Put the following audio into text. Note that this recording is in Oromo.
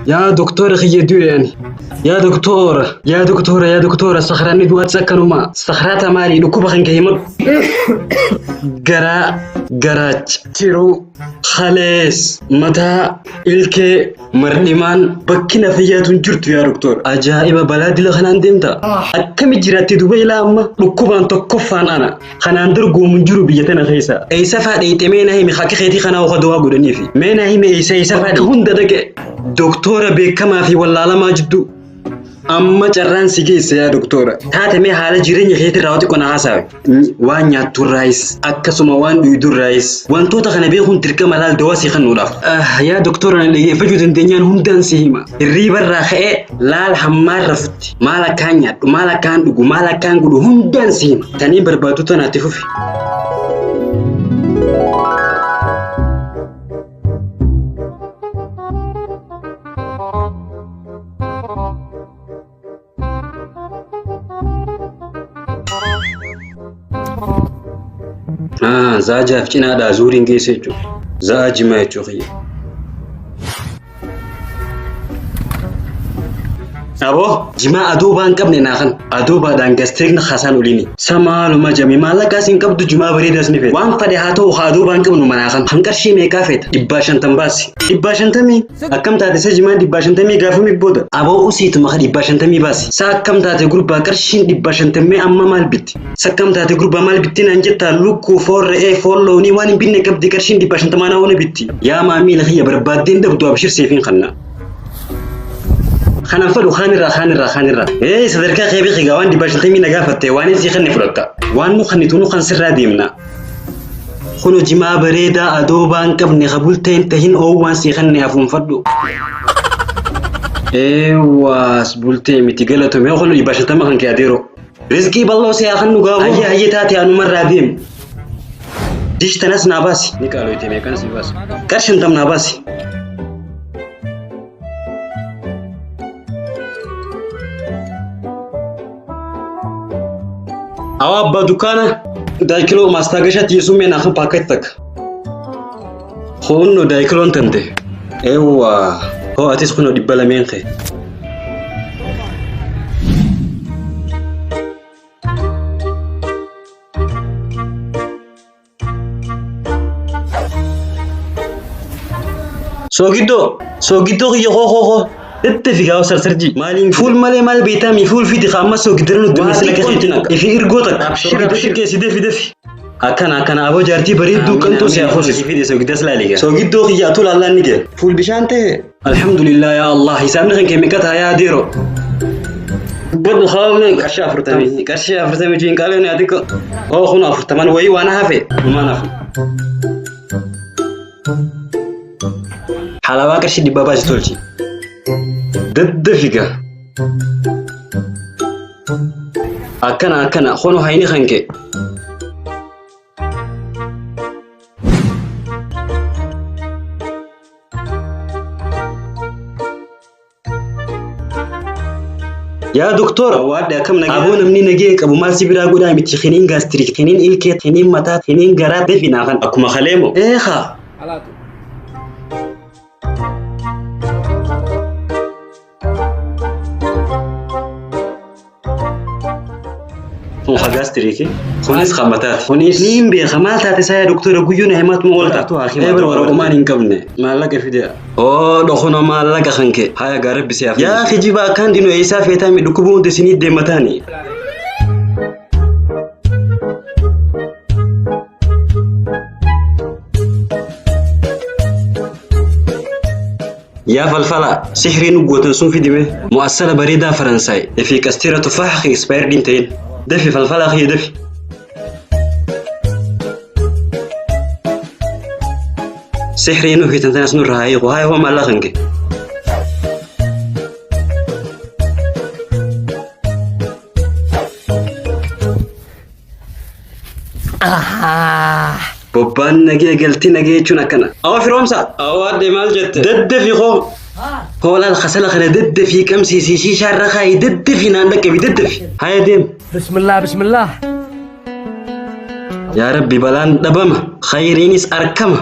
Yaa doktora kiyya du'e ani. Yaa doktora, yaa doktora, yaa doktora, sakhraanni du'aatti akkanuma. Sakhraata maali? Dhukkuba kan kee himadhu. Garaa, garaacha, tiruu, kalees, mataa, ilkee, mardhimaan bakki na fayyaatu hin jirtu yaa doktora. Ajaa'iba balaa dila kanaan deemta. Akkami jiraatte duba ilaa amma dhukkubaan tokkoffaan ana. Kanaan dorgomu hin jiru biyya tana keessa. Eessa faa dheeyxe mee na himi hakki keetii kanaa oka du'aa godhaniifi. Mee na himi eessa eessa faa hunda dhaqe. Doktora beekamaa fi wallaalamaa jidduu. Amma carraan si geesse yaa doktora. Taate mee haala jireenya keetii irraa xiqqoo na haasaawe. Waan nyaatturraayis akkasuma waan dhugdurraayis wantoota kana beekuun dirqama laal dawaa si kennuudhaaf. Yaa doktora na dhaggeeffachuu dandeenyaan hundaan si hima. Hirriibarraa ka'ee laal hammaan rafutti maal akkaan nyaadhu maal akkaan dhugu maal akkaan godhu hundaan si hima. Tanii barbaadu tanaatti fufi. Zaajaaf cinaadhaa zuuriin geesse jechuudha. Za'aa jimaa jechuu kiyya. Aboo jimaa adoobaa hin qabne naa kan adoobaadhaan gasteekna haasaan oliini. Samaaluma jami maallaqaas hin qabdu jimaa bareedaas ni feeta. Waan fedhe haa ta'u haa adoobaa hin qabnu manaa kan. Kan qarshii meeqaa feeta? 150 baasi. 150? Akkam taate isa jimaan 150 gaafami booda. Aboo usiituma ka 150 baasi. Sa akkam taate gurbaa qarshiin 150 amma maal bitti? Sa akkam taate gurbaa maal bitti naan jettaa lukkuu foon re'ee foon loonii waan hin binne qabdi qarshiin 150 naa oona bitti. Yaa maamiila kiyya barbaaddeen dhabdu abshir seefiin kanna. Kanan fedhu kaan irraa kaan irraa kaan irraa. Ee sadarkaa kee beeki gaa waan 150 na gaafatte waan hin sii kanne fudhatta. Waan nu kannitu nu kan sirraa deemna. Kuno jimaa bareedaa adoobaa hin qabne ka bultee hin tahin oowwaan sii kanne hafuunfadhu. Eewwaas bultee miti galatome kuno 150 kan kee adeeroo. Rizqii bal'oo si haa kannu gaafuu. Hayyee hayyee taate anumarraa deem. Dish tanas naa baasi. Ni qaaloyte meeqan si baasi. Qar 50 naa baasi. Awa abbaa dukkaana daayikiloo maastaagashaatti yesuun mee naaf paakkeetti takka. Kunno daayikiloon tante. Eewwa hoo atis kunoo 200 kee. Soogiddoo soogiddoo kiyya koo koo koo itti figaa sarsarji. Maaliin fuul malee maal beektaa mi fuul fidi kaamma soogiddarra nutti meesila keessa naqqa. Ifi irgoo takka. Soogidda xiqqeessi defi defi. Akkana akkana aboo jaartii bareedduu qanxuu si hafuusisu. Soogiddas laali gaa. Soogiddoo kiyya atuu laallaan ni gee. Fuul bishaan ta'e. Alhamdulillah yaa Allah hisaabni kan kee meeqa ta'a yaa adeero. Dubbadhu kaawwee qarshii 40 qarshii 40 jiin qaalee ni ati hoo kun 40 wayii waan hafe dhumaan hafu. Halawaa qarshii 100 baasi tolchi. Daddafiga. Akkana akkana kunu hayni kan kee. Yaa doktora, Waadde akkam nagee? aboo namni nagee qabu maal si biraa godhaa miti kiniin gaastirik, kiniin ilkee, kiniin mataa, kiniin garaa dafi naa kan. Akkuma kaleemo. Eekaa. Alaatu. Kun ka gaastiriiki. Kunis kan mataati. Kunis niin beeka maal taate isaa yaa doktora guyyuu na himaatuma oolta. Atu haakima. Eebra waraqummaan hin qabne maallaqa fide. Oo dhokuno maallaqa kan kee. Haya gaa rabbi si haa Yaa kijiba akkaan dinu eessaa feetaa mi dhukkubuu hundi isinii deemataani. Yaa falfala sihrii nu gootan sun fidime mu'assala bareedaa Faransaay fi qasteera tufaaxa kan expired hin ta'in. Dafi falfalaa kiyya dafi. Sihrii nu hiitan tanas nurra haa hiiku haa hoo maallaa kan kee. Bobbaan nagee galti nagee jechuun akkana. Awwa firoomsa. Awwa addee maal jette? Daddafi koo. Hoolaal kasala kana daddafii qabsiisii shiishaa irra kaayi daddafii naan dhaqqabi daddafi. Haya deem. Bismillah, bismillah. Yaa Rabbi balaan dhabama. Khayriinis arkama.